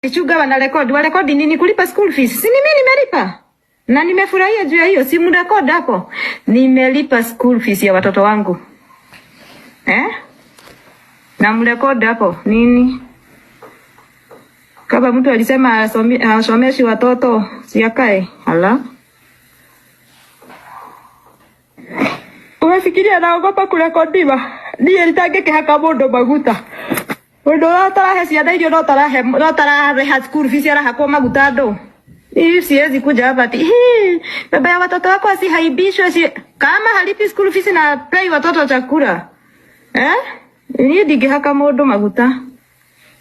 Chuga wana rekodi, wa rekodi nini kulipa school fees? Si ni mimi nimelipa. Na nimefurahia juu ya hiyo, si mrekodi hapo. Nimelipa school fees ya watoto wangu. Eh? Na mrekodi hapo nini? Kama mtu alisema hasomeshi watoto, si akae. Ala. Umefikiria naogopa kurekodiwa? Niĩ ritangĩkĩhaka mũndũ maguta. Ũndũ ũrĩa ũtarahe ciana irio no tarahe no tarareha school fees arahakwo maguta andũ. Hii siwezi kuja hapa ati hii baba ya watoto wako asihaibishwe si kama halipi school fees na pei watoto chakula. Eh? Niĩ ndingĩhaka mũndũ maguta.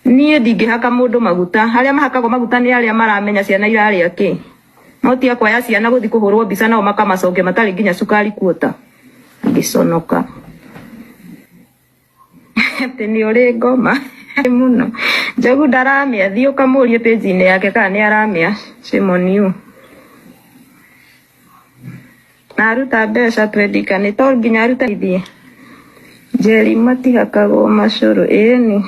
Niĩ ndingĩhaka mũndũ maguta. Arĩa mahakagwo maguta nĩ arĩa maramenya ciana irarĩa kĩ. No ti akwa ciana gũthiĩ kũhũrwo mbica nao makamacokia matarĩ nginya cukari kuota. Ngĩconoka. Atĩ nĩ ũrĩ ngoma mũno. Njogu ndaramĩa, thiĩ ũkamũrie page-inĩ yake kana nĩ aramĩa. Shame on you. Na aruta mbeca twendikane to nginya arute ithiĩ. Njeri matihakagwo macũrũ ĩni.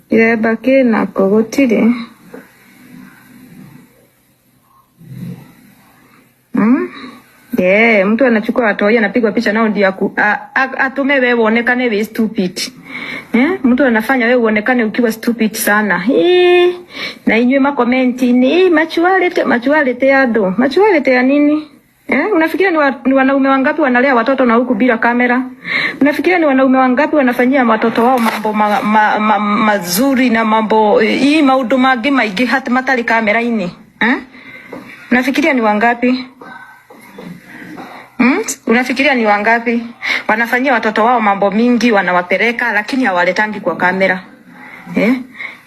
Kĩremba kĩnako gũtirĩ. Hmm? Yeah, mtu anachukua watoi anapigwa picha nao ndio atume wewe uonekane we stupid. Eh? Mtu anafanya wewe uonekane ukiwa stupid sana. Eh, na inywe ma comment ni machualete machualete ado. Machualete ya nini? Eh, unafikiria ni wanaume wangapi wanalea watoto na huku bila kamera? Unafikiria ni wanaume wangapi wanafanyia watoto wao mambo mazuri na mambo hii maundu mangi maingi hata matari kamera-ini? Eh? Unafikiria ni wangapi? Hmm? Unafikiria ni wangapi wanafanyia watoto wao mambo mingi, wanawapeleka lakini hawaletangi kwa kamera eh?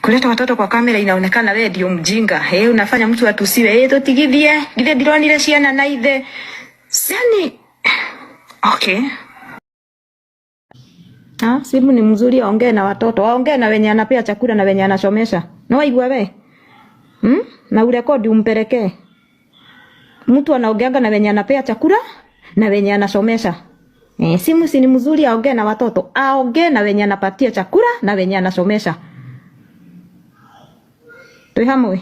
Kuleta watoto kwa kamera inaonekana wewe ndio mjinga eh, unafanya mtu atusiwe eh, tutigithie githe ndironire ciana na ithe yani. Okay. Ha, simu ni mzuri, aongee na watoto, aongee na wenye anapea chakula na wenye anasomesha. Na waigua we? Hmm? Na urekodi umpelekee. Mtu anaongeanga na wenye anapea chakula na wenye anasomesha. Eh, simu si ni mzuri, aongee na watoto, aongee na wenye anapatia chakula na wenye anasomesha. Twi hamwe.